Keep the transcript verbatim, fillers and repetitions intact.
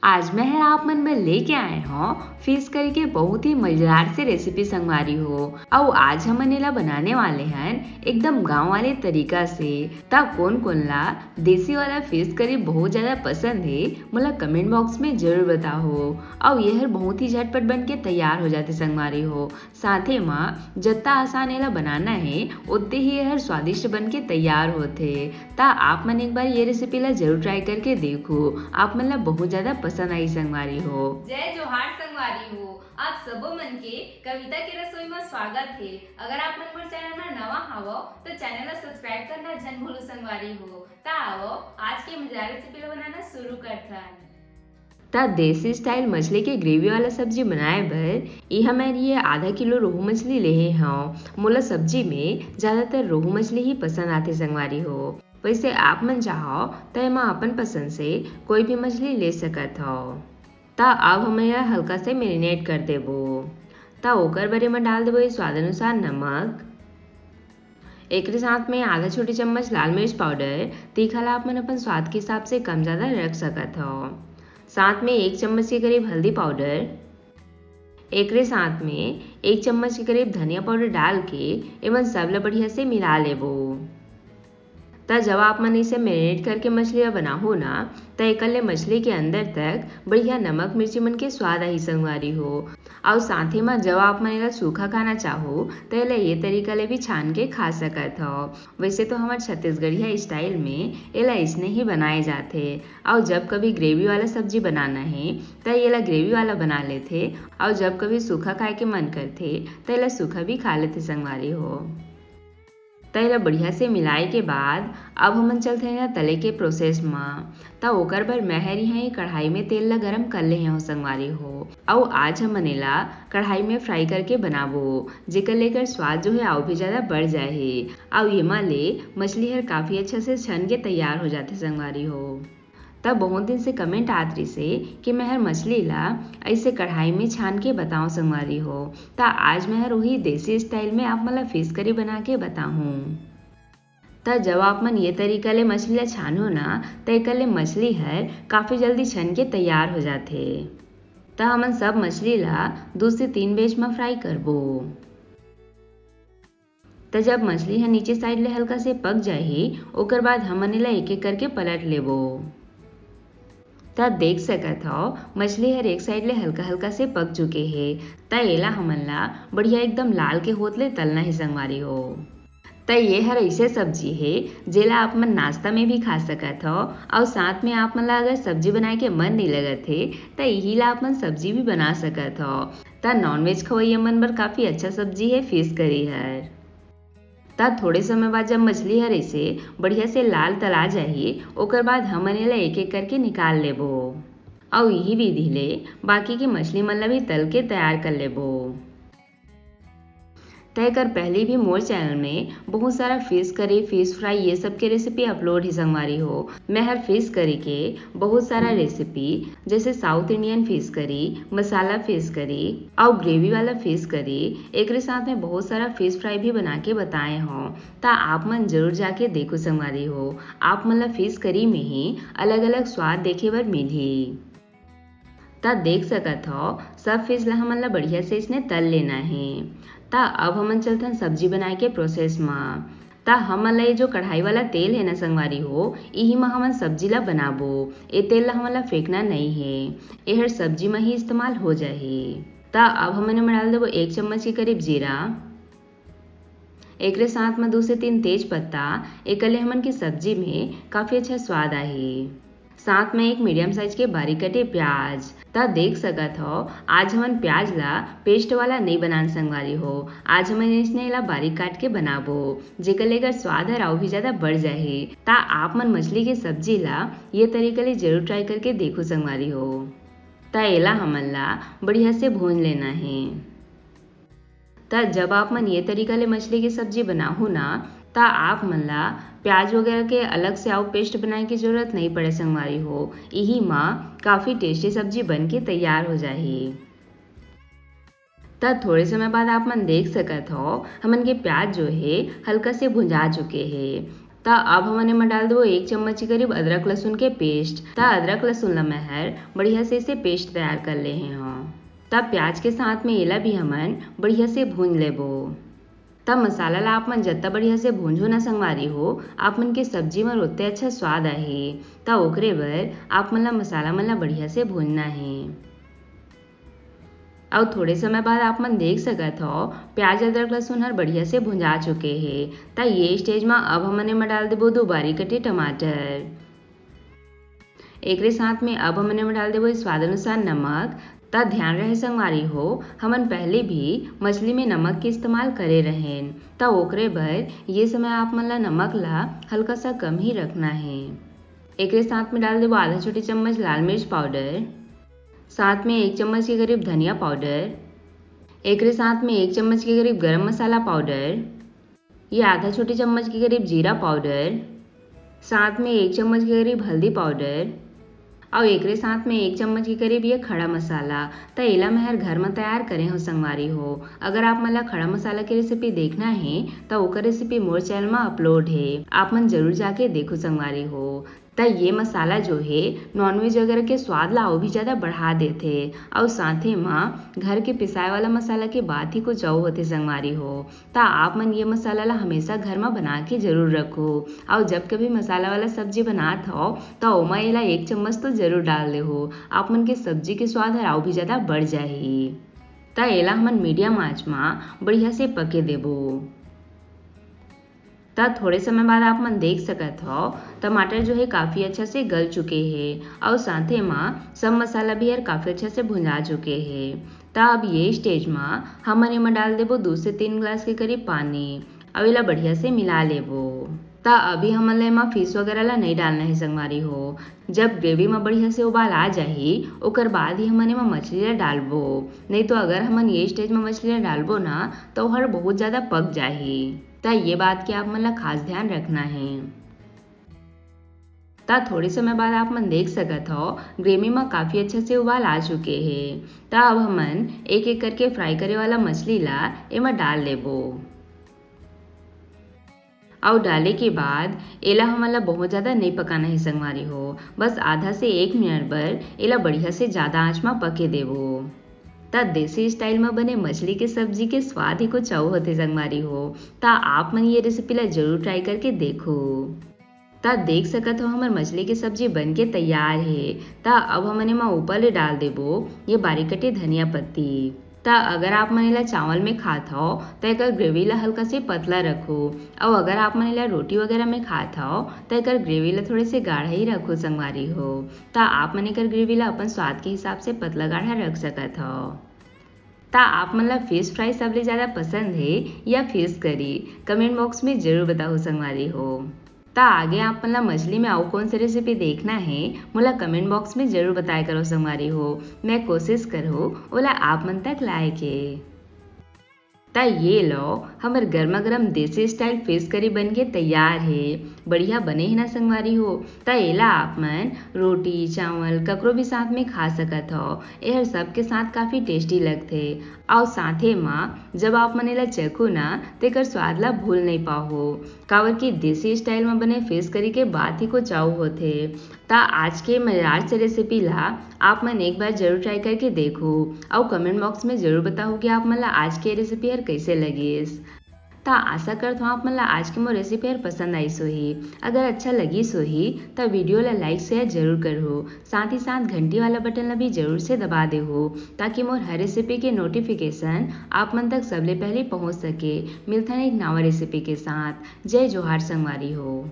आज मैं हर आप मन बर लेके आए हौं फिश करी के बहुत ही मजेदार से रेसिपी संगवारी हो। अउ आज हमन एला बनाने वाले हन एकदम गांव वाले तरीका से। त कोन कोन ला देसी वाला फिश करी बहुत ज्यादा पसंद हे, मोला कमेंट बॉक्स में जरूर बताओ। अउ ये हर बहुत ही झटपट बन के तैयार हो जाथे संगवारी हो। साथे म जत्ता आसान एला बनाना हे, ओत्ते ही ये हर स्वादिष्ट बन के तैयार होथे। त आप मन एक बार ये रेसिपी ला जरूर ट्राई करके देखो, आप मन ला बहुत ज्यादा पसंद आही संगवारी हो। जय जोहार संगवारी हो, आप सबो मन के कविता के रसोई म स्वागत हे। अगर आप मन मोर चैनल म नवा हावव, त चैनल ला सब्सक्राइब करना झन भूलू संगवारी हो। त आवव, आज के मजेदार रेसिपी ला बनाना शुरू करथन। त देसी स्टाइल मछली के ग्रेवी वाला सब्जी बनाए बर इहाँ मैं ये आधा किलो रोहू मछली लेहे हौं। मोला सब्जी में ज्यादातर रोहू मछली ही पसंद आथे संगवारी हो। वैसे आप मन चाहो त एमा अपन पसंद से कोई भी मछली ले सकत हव। त अब हम एला हल्का से मैरिनेट कर देबो। त ओकर बर एमा डाल देबो ये स्वाद अनुसार नमक। एकरे साथ में आधा छोटी चम्मच लाल मिर्च पाउडर, तीखा ला आप मन अपन स्वाद के हिसाब से कम ज्यादा रख सकत हव। साथ में एक चम्मच के करीब हल्दी पाउडर, एकरे साथ में एक चम्मच के करीब धनिया पाउडर डाल के एमन सब ला बढ़िया से मिला लेबो। त जब आप मन इसे मैरिनेट करके मछली ला बनाहो ना, त एकर ले मछली के अंदर तक बढ़िया नमक मिर्ची मन के स्वाद आही संगवारी हो। अउ साथे म जब आप मन एला सूखा खाना चाहो, त एला ये तरीका ले भी छान के खा सकत हव। वैसे तो हमर छत्तीसगढ़िया स्टाइल में एला इसने ही बनाए जाथे। अउ जब कभी ग्रेवी वाला सब्जी बनाना हे, त एला ग्रेवी वाला बना लेथे। अउ जब कभी सूखा खाए के मन करथे, त एला सूखा भी खा लेथे संगवारी हो। त एला बढ़िया से मिलाए के बाद अब हमन चलथन एला तले के प्रोसेस म। त ओकर बर मैं हर इहाँ एक कढ़ाई में तेल ला गरम कर लेहे हौं संगवारी हो। अउ आज हमन एला कढ़ाई में फ्राई करके बनाबो, जेकर ले एकर स्वाद जो हे अउ भी ज्यादा बढ़ जाही। अउ एमा ले मछली हर काफी अच्छा से छन के तैयार हो जाथे संगवारी हो। त बहुत दिन से कमेंट आत रिसे कि मैं हर मछली ला ऐसे कढ़ाई में छान के बताओ संगवारी हो। त आज मैं हर वही देसी स्टाइल में आप मन ला फिश करी बना के बताहूँ। त जब आप मन ये तरीका ले मछली ला छानो ना, त एकर ले मछली हर काफी जल्दी छन के तैयार हो जाथे। त हमन सब मछली ला दो से तीन बैच म फ्राई करबो। त जब मछली ह नीचे साइड ले हल्का से पक जाही, ओकर बाद हमन एला एक-एक करके पलट लेबो। त देख सकत हव, मछली हर एक साइड ले हल्का-हल्का से पक चुके हे। त एला हमन ला बढ़िया एकदम लाल के होत ले तलना हे संगवारी हो। त ये हर ऐसे सब्जी हे, जेला आप मन नाश्ता में भी खा सकत हव, अउ साथ में आप मन ला अगर सब्जी बनाए के मन नइ लगत हे, त इही ला आप मन सब्जी भी बना सकत हव। त नॉनवेज खवैया मन बर काफी अच्छा सब्जी हे फिश करी हर। त थोड़े समय बाद जब मछली हर ऐसे बढ़िया से लाल तला जाही, ओकर बाद हमन एला एक-एक करके निकाल लेबो। अउ इही विधि ले बाकी के मछली मन ला भी तल के तैयार कर लेबो। त एकर पहली भी मोर चैनल में बहुत सारा फिश करी, फिश फ्राई ये सब के रेसिपी अपलोड हे संगवारी हो। मैं हर फिश करी के बहुत सारा रेसिपी जैसे साउथ इंडियन फिश करी, मसाला फिश करी अउ ग्रेवी वाला फिश करी, एकरे साथ में बहुत सारा फिश फ्राई भी बना के बताए हौं। त आप मन जरूर जाके देखो संगवारी हो, आप मन ला फिश करी में ही अलग-अलग स्वाद देखे बर मिलही। त देख सकत हव, सब फिश ला हमन ला बढ़िया से इसने तल लेना हे। त अब हमन चलथन सब्जी बनाए के प्रोसेस म। त हमन ला ये जो कढ़ाई वाला तेल हे ना संगवारी हो, इही म हमन सब्जी ला बनाबो। ए तेल ला हमन ला फेंकना नइ हे, एहर सब्जी म ही इस्तेमाल हो जाही। त अब हमन एमा डाल देबो एक चम्मच के करीब जीरा। एकरे साथ म दू से तीन तेज पत्ता, एकर ले हमन के सब्जी में काफी अच्छा स्वाद आही। साथ में एक मीडियम साइज के बारीक कटे प्याज। त देख सकत हव, आज हमन प्याज ला पेस्ट वाला नइ बनान संगवारी हो, आज हमन इसने एला बारीक काट के बनाबो, जेकर ले एकर स्वाद हर अउ भी ज्यादा बढ़ जाही। त आप मन मछली के सब्जी ला ये तरीका ले जरूर ट्राई करके देखो संगवारी हो। त एला हमन ला बढ़िया से भून लेना हे। त जब आप मन ये तरीका ले मछली के सब्जी बनाहू ना, त आप मन ला प्याज वगैरह के अलग से अउ पेस्ट बनाए के जरूरत नइ पड़े संगवारी हो। इही म काफी टेस्टी सब्जी बन के तैयार हो जाही। त थोड़े समय बाद आप मन देख सकत हव, हमन के प्याज जो हे हल्का से भुंजा चुके हे। त अब हमन एमा डाल देबो एक चम्मच के करीब अदरक लहसुन के पेस्ट। त अदरक लहसुन ला मैं हर बढ़िया से इसे पेस्ट तैयार कर ले हव। त प्याज के साथ में एला भी हमन बढ़िया से भूंज लेबो। त मसाला ला आप मन जत्ता बढ़िया से भूंजो ना संगवारी हो, आप मन के सब्जी म ओतने अच्छा स्वाद आही। त ओकरे बर आप मन ला मसाला मन ला बढ़िया से भूंजना हे। अउ थोड़े समय बाद आप मन देख सकत हव, प्याज, अदरक, लहसुन हर बढ़िया से भुंजा चुके हे। त ये स्टेज म अब हमन एमा डाल देबो दो बारीक कटे टमाटर। एकरे साथ में अब हमन एमा डाल देबो स्वाद अनुसार नमक। त ध्यान रहे संगवारी हो, हमन पहले भी मछली में नमक के इस्तेमाल करे रहेन, त ओकरे बर ये समय आप मन ला नमक ला हल्का सा कम ही रखना हे। एकरे साथ में डाल देबो आधा छोटी चम्मच लाल मिर्च पाउडर, साथ में एक चम्मच के करीब धनिया पाउडर, एकरे साथ में एक चम्मच के करीब गरम मसाला पाउडर, ये आधा छोटी चम्मच के करीब जीरा पाउडर, साथ में एक चम्मच के करीब हल्दी पाउडर, अउ एकरे साथ में एक चम्मच के करीब ये खड़ा मसाला। त एला मैं हर घर म तैयार करे हव संगवारी हो। अगर आप मन ला खड़ा मसाला के रेसिपी देखना हे, त ओकर रेसिपी मोर चैनल म अपलोड हे, आप मन जरूर जाके देखो संगवारी हो। त ये मसाला जो हे, नॉनवेज वगैरह के स्वाद ला अउ भी ज्यादा बढ़ा देथे। अउ साथे म घर के पिसाए वाला मसाला के बात ही कुछ अउ होथे संगवारी हो। त आप मन ये मसाला ला हमेशा घर म बना के जरूर रखो। अउ जब कभी मसाला वाला सब्जी बनात हव, त ओमा एला एक चम्मच तो जरूर डाल देहो। आप मन के सब्जी के स्वाद हर अउ भी ज्यादा बढ़ जाही। त एला हमन मीडियम आंच म बढ़िया से पके देबो। त थोड़े समय बाद आप मन देख सकत हव, टमाटर जो हे काफी अच्छा से गल चुके हे अउ साथे म सब मसाला भी हर काफी अच्छा से भुंजा चुके हे। त अब ये स्टेज म हमन एमा डाल देबो दो से तीन गिलास के करीब पानी अउ एला बढ़िया से मिला लेबो। त अभी हमन ला एमा फिश वगैरह ला नइ डालना हे संगवारी हो। जब ग्रेवी म बढ़िया से उबाल आ जाही, ओकर बाद ही हमन एमा मछली ला डालबो। नइ तो अगर हमन ये स्टेज म मछली ला डालबो ना, त ओहर बहुत ज्यादा पक जाही। त ये बात के आप मन ला खास ध्यान रखना हे। त थोड़े समय बाद आप मन देख सकत हव, ग्रेवी म काफी अच्छा से उबाल आ चुके हे। त अब हमन एक एक करके फ्राई करे वाला मछली ला एमा डाल लेबो। अउ डाले के बाद एला हमन ला बहुत ज्यादा नइ पकाना हे संगवारी हो, बस आधा से एक मिनट बर एला बढ़िया से ज्यादा आंच म पके देबो। त देसी स्टाइल म बने मछली के सब्जी के स्वाद ही कुछ अउ होथे संगवारी हो। त आप मन ये रेसिपी ला जरूर ट्राई करके देखो। त देख सकत हव, हमर मछली के सब्जी बन के तैयार हे। त अब हमन एमा ऊपर ले डाल देबो ये बारीक कटे धनिया पत्ती। त अगर आप मन एला चावल में खात हव, त एकर ग्रेवी ला हल्का से पतला रखो, अउ अगर आप मन एला रोटी वगैरह में खात हव, त एकर ग्रेवी ला थोड़े से गाढ़ा ही रखो संगवारी हो। त आप मन एकर ग्रेवी ला अपन स्वाद के हिसाब से पतला गाढ़ा रख सकत हव। त आप मन ला फिश फ्राई सबले ज्यादा पसंद हे या फिश करी, कमेंट बॉक्स में जरूर बताहू संगवारी हो। त आगे आप मन ला मछली में अउ कौन से रेसिपी देखना हे, मोला कमेंट बॉक्स में जरूर बताए करो संगवारी हो। मैं कोशिश करहूँ ओला आप मन तक लाए के। त ये लो, हमर गर्मा गर्म देसी स्टाइल फिश करी बन के तैयार हे। बढ़िया बने हे ना संगवारी हो? त एला आप मन रोटी, चावल, ककरो भी साथ में खा सकत हव। एहर सबके साथ काफी टेस्टी लगथे। अउ साथे म जब आप मन एला चखो ना, त एकर स्वाद ला भूल नइ पाहू, काबर कि देसी स्टाइल म बने फिश करी के बात ही कुछ अउ होथे। त आज के मजेदार से रेसिपी ला आप मन एक बार जरूर ट्राई करके देखो, अउ कमेंट बॉक्स में जरूर बताओ कि आप मन ला आज के रेसिपी हर कैसे लगिस। त आशा करत हूँ आप मन ला आज के मोर रेसिपी हर पसंद आइस होही। अगर अच्छा लगिस होही, त वीडियो ला लाइक शेयर जरूर करहू, साथ ही साथ घंटी वाला बटन ला भी जरूर से दबा देहू, ताकि मोर हर रेसिपी के नोटिफिकेशन आप मन तक सबले पहले पहुँच सके। मिलथन एक नवा रेसिपी के साथ। जय जोहार संगवारी हो।